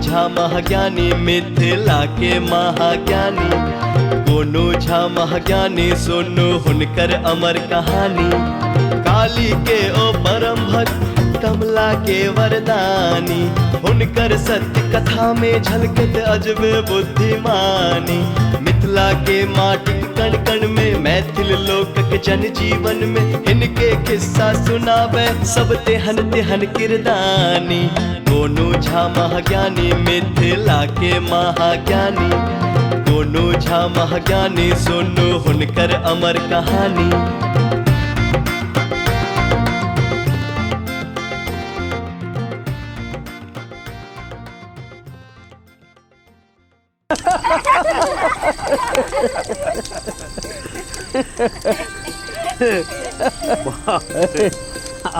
झा महाज्ञानी मिथिला के महाज्ञानी। गोनू झा महाज्ञानी सुनू हुनकर अमर कहानी। काली के ओ परम भक्त कमला के वरदानी। हुनकर सत्य कथा में झलकत अजबे बुद्धिमानी। मिथिला के माटिक कण कण में मैथिल लोकक जन जीवन में इनके किस्सा सुनावे सब तेहन तेहन किरदानी। गोनू झा महाज्ञानी मिथिला के महाज्ञानी। गोनू झा महाज्ञानी सुनू हुनकर अमर कहानी।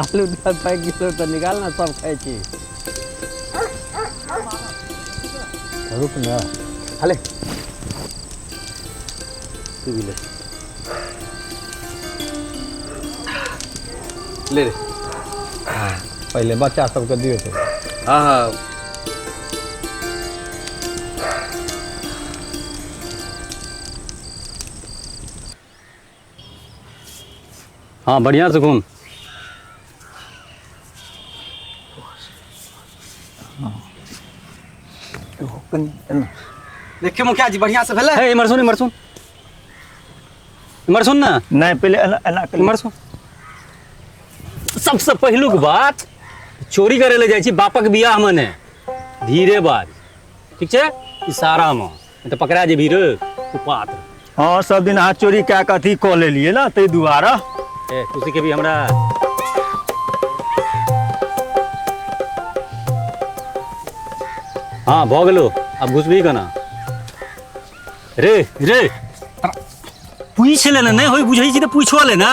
आलू 10 किलो तऽ निकाल ना, सब खाइ छी। रुक ना, हले तू भी ले ले रे। पहिले बच्चा सबके दियौ तो। हाँ हाँ हाँ, बढ़िया से घूम। देखियो मुखिया जी बढ़िया से भेलै। हे इमर सुन, इमर सुन, इमर सुन ना। नहीं पहले एना एना कर। इमर सुन। सबसे पहिलुक बात, चोरी करे ले जाइ छी बापक बियाह में ने, धीरे बाज, ठीक छै, इशारा में, नहीं तऽ पकड़ा जेबही रे कुपात्र। हाँ, सब दिन अहाँ चोरी कए कऽ अथी कऽ लेलियै ने, ताहि दुआरे। ए तू सिखेबी हमरा? हाँ भऽ गेलो, आब घुसबही केना रे? रे पूछि ले ने, नहि होय बुझै छी तऽ पूछो ले ना।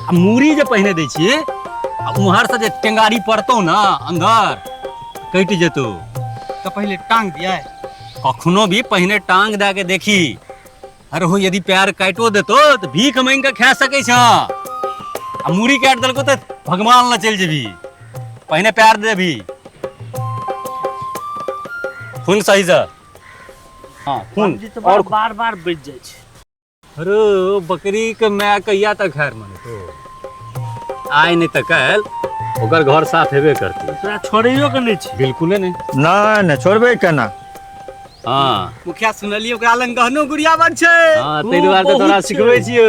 आ मूड़ी जे पहिने दै छियै आ उम्हर से जे टेंगारी पड़तौ ना अंदर कटि जेतौ। तऽ पहिले टांग दियै। कखनो भी पहिने टांग दए के देखी। अरे हो यदि पैर काटो देतो तऽ भीख मांगि के खा सकै छ। आ मूड़ी काटि देलको तऽ भगवान लग चलि जेबही। पहिने पैर देबही खून सही से। हाँ खून और बार बार बचि जाइ छै। अरे बकरी के माय कहिया तक खैर मनेतो? आइ नहीं तऽ काल्हि ओकर घर साफ हेबे करतै। तोरा छोड़ैयो के नहि छै। बिल्कुले नहीं। नहि नहि छोड़बै केना? हाँ मुखिया सुनलियै ओकरा लग गहनो गुड़िया बड़ छै। हाँ ताहि दुआरे तऽ तोरा सिखबै छियौ।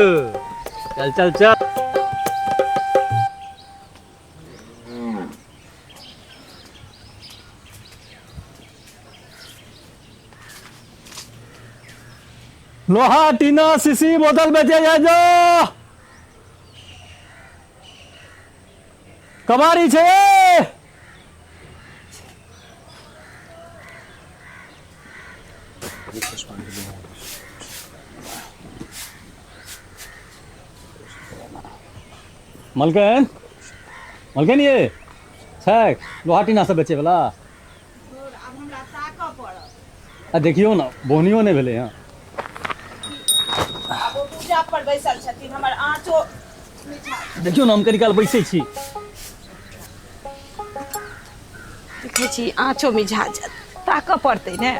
चल चल चल। लोहा टीना शीशी बोतल बेचे जाय जो। कबाड़ी छै। मलकन, मलकन ये छै लोहा टीना सब बेचे वाला। आब हमरा ताकऽ पड़त। आ देखियौ ने, बोहनियो नहि भेलै हँ। आब ओ पूजा पर बैसल छथिन, हमर आँचो देखियौ ने, हम कनी काल बैसै छी। देखै छी आँचो मिझा जायत, ताकऽ पड़तै ने।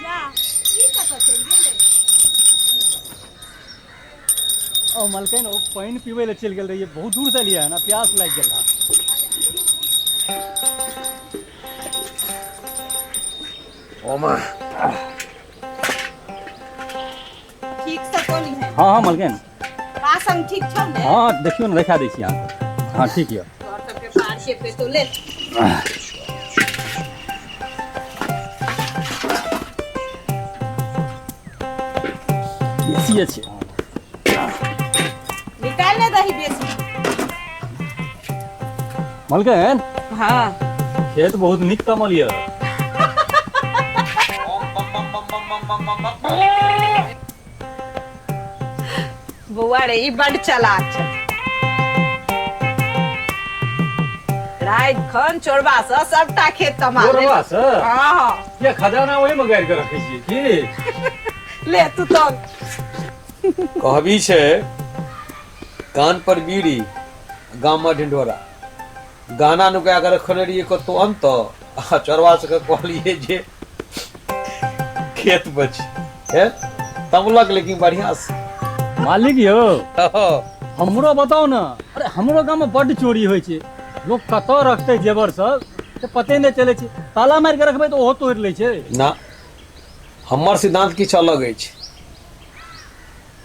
जा, ई कतऽ चलि गेलै? ओ मलकैन, ओ पानि पीबै लए चलि गेल रहियै, बहुत दूर से एलियै हन, प्यास लागि गेल हन। ओमा ठीक से कोनी है? हाँ हाँ मलकैन। बासन ठीक छौ ने? हाँ देखियौ ने, देखा दै छी अहाँके। हाँ ठीक यऽ। तोहर सबके पार के पेतो ले। बेसिए छै। निकाल ने दही बेसी। मलकैन। हाँ खेत बहुत नीक कमल यऽ। बौआ रे, ई बड चालाक छै। राति खन चोरबा से सबटा खेत तमा ले। चोरबा से? हाँ। ये खजाना ओहि में गाड़ि के रखै छियै की? ले तू तो। कहबी छै, कान पर बीड़ी, गाम में ढिंढोरा। गाना नुका के रखने रहियै कतौ अंत, आ चोरबा सबके कहलियै जे खेत बची हे तमलक, लेकिन बढ़िया से। मालिक यौ, हमरो बताउ ने। अरे हमरो गाम में बड्ड चोरी होइ छै। लोग कतऽ रखतै जेवर सब से पते नहि चलै छै। ताला मारि के रखबै तऽ ओहो तोड़ि लै छै। ना, हमर सिद्धांत किछु अलग अछि।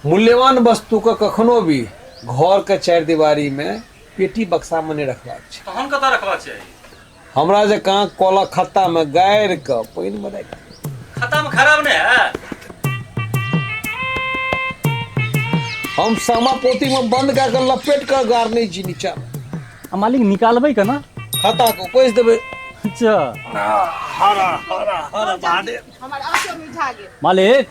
मूल्यवान वस्तु के कखनो भी घर के चारि दीवारी में पेटी बक्सा में नहीं रखबाक छै। तहन कतऽ रखबाक छै? हमरा जकाँ कलक खत्ता में गाड़ि के पानि में राखि। खत्ता में खराब नहि है? हम सामा पोती में बंद कए के लपेट के गाड़ने छी नीचा में। आ मालिक निकालबै केना? खाता के उपैस देबै। अच्छा। हमर आँचो मिझा गेल। मालिक,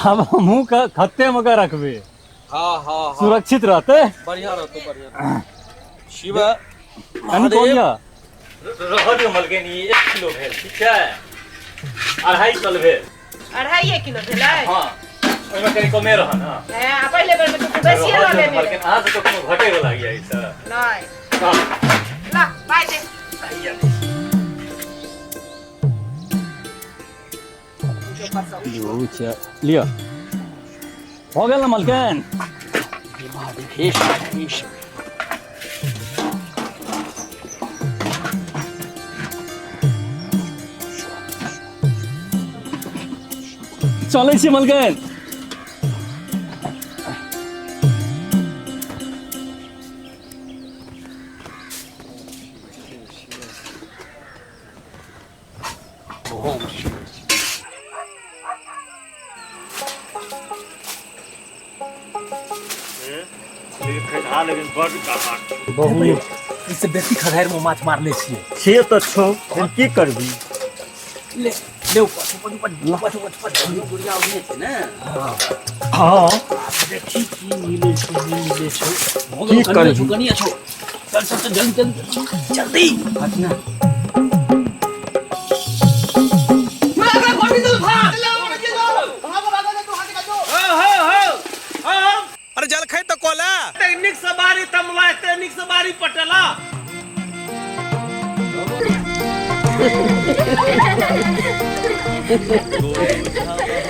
आब हमहूँ खत्ते में के रखबै। हाँ हाँ हाँ, सुरक्षित रहतै। बढ़िया रहतो, बढ़िया। शिव कनि कम यऽ रहऽ दियौ मलकिन, ई 1 किलो भेल, ठीक छै? 2.5 किलो भेल। 2.5 किलो भेलै? हाँ, ओहिमे कनि कमे रहऽ ने। हैं, आ पहिले बेर में तऽ तू बेसिए लऽ लेने। मलकिन, अहाँ से तऽ कोनो घटे वाला यऽ ई तऽ नहि। हाँ। ला पाइ दे। लिअ, भऽ गेल ने मलकिन? चलै छी मलकिन। इससे बेसी खधारि में माछ मारने छियै। से तऽ छौ, लेकिन की करबी? ले ले, ऊपर ऊपर ऊपर ऊपर ऊपर ऊपर गुड़िया उड़ने छै ने। हाँ। देखी की मिलै छै, नहि मिलै छै। की करबी? कनी छौ, चल चल चल, जल्दी जल्दी जल्दी। हट ना। अरे जलखै तऽ कोला निक से बारी तमला, निक से बारी पटेला।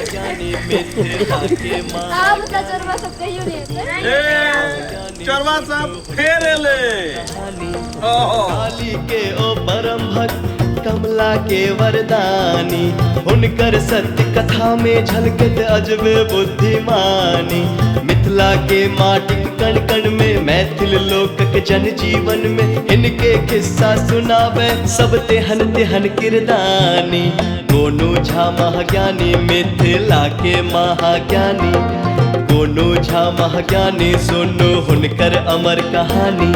ज्ञानी मिथिला के आब तऽ चोरबा सब कहियो नहि हेतै। चोरवा साहब फेर एले। काली के ओ परम भक्त, कमला के वरदानी, हुनकर सत्य कथा में झलकत अजबे बुद्धिमानी। मिथिला के माटिक कण कण में, मैथिल लोकक जन जीवन में, इनके किस्सा सुनावे सब तेहन तेहन किरदानी। गोनू झा महाज्ञानी, मिथिला के महाज्ञानी। गोनू झा महाज्ञानी, सुनु हुनकर अमर कहानी।